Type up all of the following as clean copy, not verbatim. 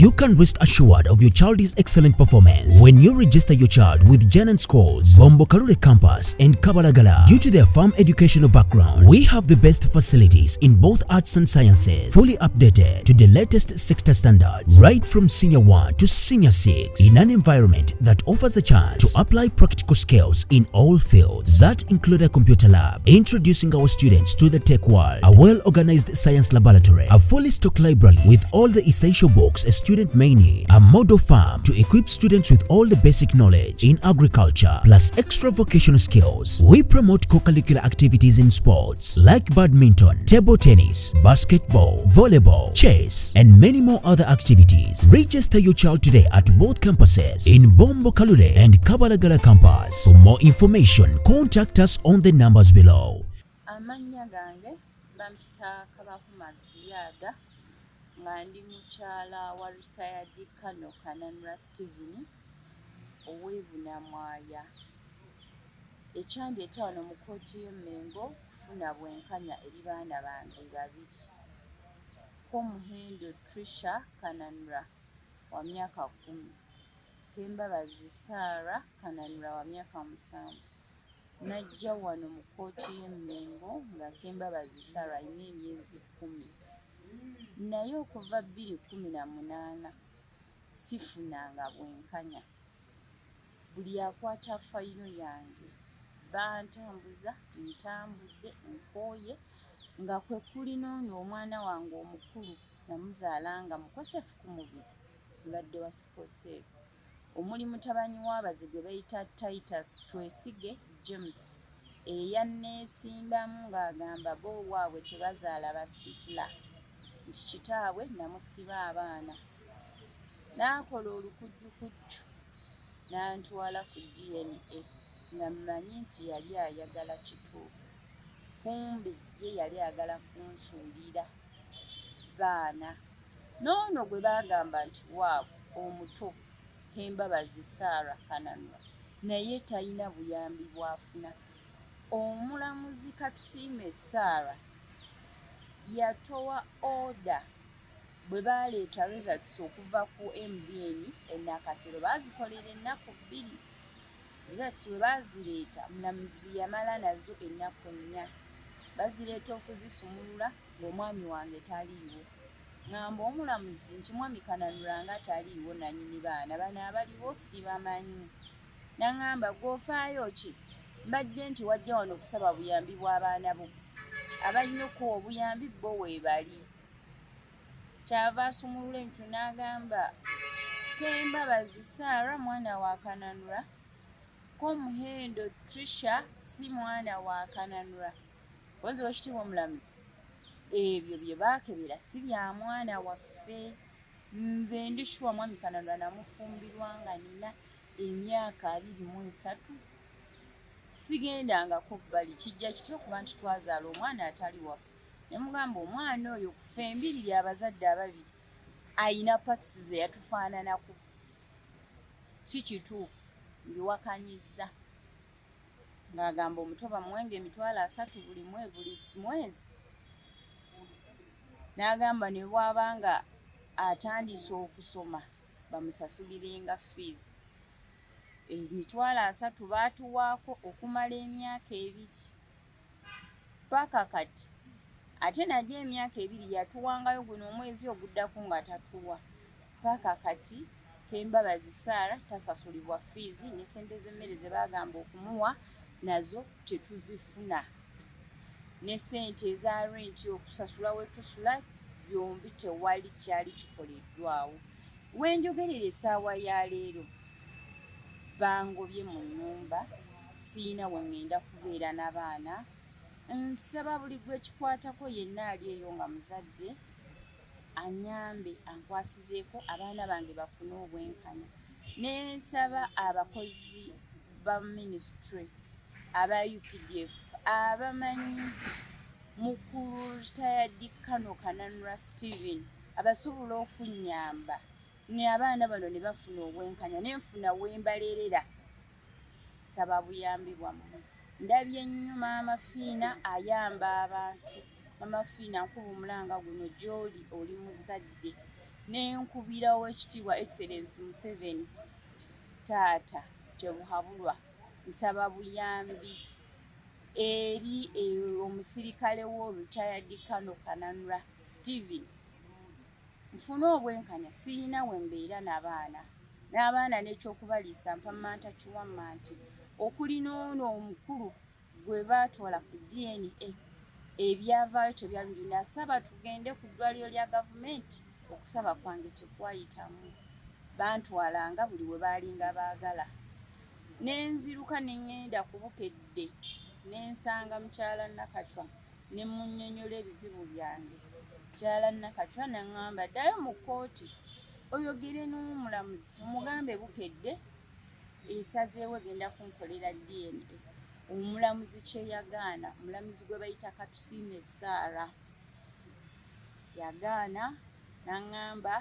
You can rest assured of your child's excellent performance when you register your child with Janan Schools, Bombo Kalule Campus, and Kabalagala. Due to their farm educational background, we have the best facilities in both arts and sciences, fully updated to the latest sector standards, right from senior 1 to senior 6, in an environment that offers a chance to apply practical skills in all fields that include a computer lab, introducing our students to the tech world, a well-organized science laboratory, a fully stocked library with all the essential books a student may need, a model farm to equip students with all the basic knowledge in agriculture, plus extra vocational skills. We promote co-curricular activities in sports like badminton, table tennis, basketball, volleyball, chess, and many more other activities. Register your child today at both campuses in Bombo Kalule and Kabalagala campus. For more information, contact us on the numbers below. Amannya gange bampita Kabakuma Ziyada, nga ndi mukyala wa retired Colonel Kananura Steven ow'e Bunamwaya. Ekyandeeta wano mu kkooti y'e Mmengo kufuna bwenkanya eri baana bange babiri. Komuhendo Trisha Kananura wa myaka 10, Kembabazi Sarah Kananura wa myaka 7. Najja wano mu kkooti y'e Mmengo nga Kembabazi Sarah alina emyezi 10, naye okuva 2018 sifunanga bwenkanya. Buli akwata fayiro yange bantambuza, ntambudde nkooye, nga kwe kuli n'ono omwana wange omukulu namuzaala nga mukosefu ku mubiri, mulwadde wa sickle cell, omuli mutabani w'abaze gwe bayita Titus Twesige James, eyanneesimbamu ng'agamba bo waabwe tebazaala basikla, nti kitaabwe namusiba abaana. N'akola olukujjukujju n'antwala ku DNA nga mmanyi nti yali ayagala kituufu, kumbe ye yali ayagala kunsuulira baana. N'ono gwe baagamba nti waabwe omuto, Kembabazi Sarah Kananura, naye talina buyambi bw'afuna. Omulamuzi Katusiime Sarah yatowa order bwe baleeta results okuva ku MBN e Nakasero, baazikolera ennaku 2. Results bwe baazireeta, omulamuzi yamala nazo ennaku 4. Bazireeta okuzisumulula ng'omwami wange taliiwo. Ŋŋamba omulamuzi nti mwami Kananura nga taliiwo, nannyini baana bano abaliwo sibamanyi. N'aŋŋamba, "Gw'ofaayo ki? Mbadde nti wajja wano okusaba buyambi bw'abaana bo, abalina okuwa obuyambi bo weebali." Kyava asumulula ebintu n'agamba, "Kembabazi Sarah mwana wa Kananura, Komuhendo Trisha si mwana wa Kananura." Oyinza, owekitiibwa omulamuzi, ebyo bye baakebera si bya mwana waffe. Nze ndi sure mwami Kananura namufumbirwa nga nina emyaka 23, sigendangako bbali. Kijja kitya okuba nti twazaala omwana atali waffe? Ne mugamba omwana oyo kufa embiriri abazadde ababiri ayina parts ze yatufaananako, si kituufu, mbiwakanyizza. Ng'agamba omuto bamuwenga 300,000 buli mwezi. N'agamba ne bw'aba nga atandise okusoma bamusasulirenga fees. 300,000 baatuwaako okumala emyaka 2 paka kati. Ate nagyo emyaka 2 yatuwangayo guno omwezi oguddako nga tatuwa. Paka kati Kembabazi Sarah tasasulibwa fees, ne ssente z'emmere ze baagamba okumuwa nazo tetuzifuna, ne ssente eza renti okusasula we tusula, byombi tewali kyali kikoleddwawo. Wenjogerera essaawa ya leero bangobye mu nnyumba, siina we ŋŋenda kubeera n'abaana. Nsaba buli gwe kikwatako yenna ali eyo nga muzadde anyambe ankwasizeeko abaana bange bafune obwenkanya. Ne nsaba abakozi ba minisitule aba UPDF abamanyi mukulu retired Colonel Kananura Steven abasobola okunnyamba ne abaana bano ne bafuna obwenkanya, ne nfuna we mbalerera. Nsaba buyambi bwammwe. Ndabye nnyo Maama Fiina ayamba abantu. Maama Fiina, nkuba omulanga guno gy'oli, oli muzadde. Ne nkubira Oweekitiibwa Excellence Museveni, taata Tebuhaburwa, nsaba buyambi eri omusirikale wo retired Colonel Kananura Steven, nfune obwenkanya. Sirina we mbeera n'abaana, n'abaana n'ekyokubaliisa mpamanta kiwamma nti okuli n'ono omukulu gwe baatwala ku DNA, ebyavaayo tebyalungi. Nasaba tugende ku ddwaliro lya gavumenti, okusaba kwange tekwayitamu. Bantwalanga buli we baalinga baagala. Ne nziruka ne ŋŋenda ku Bukedde, ne nsanga mukyala Nakacwa, ne munnyonnyola ebizibu byange. Mukyala Nakacwa naŋŋamba, "Ddayo mu kkooti oyogere n'omulamuzi, omugambe Bukedde esazeewo egenda kunkolera DNA." Omulamuzi kye yagaana, omulamuzi gwe bayita Katusiime Saara, yagaana n'aŋŋamba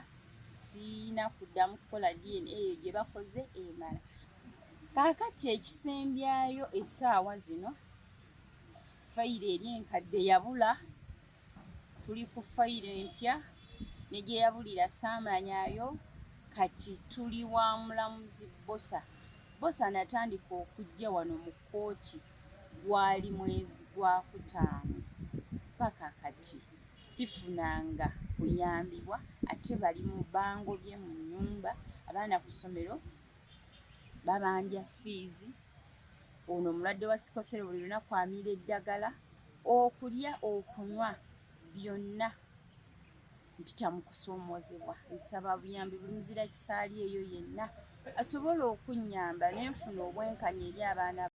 siina kuddamu kukola DNA, eyo gye bakoze emala. Kaakati ekisembyayo, essaawa zino fayiro eri enkadde yabula, tuli ku fayiro empya, ne gye yabulira saamanyayo. Kati tuli wa mulamuzi Bosa. Bosa natandika okujja wano mu kkooti gwali mwezi gwa kutaano, paka kati sifunanga kuyambibwa. Ate bali mu bangobye mu nnyumba, abaana ku ssomero babanja fiizi, ono omulwadde wa sickle cell buli lunaku amira eddagala, okulya, okunywa, byonna mpita mu kusoomoozebwa. Nsaba buyambi buli muzira kisaali eyo yenna asobola okunnyamba ne nfuna obwenkanya eri abaana.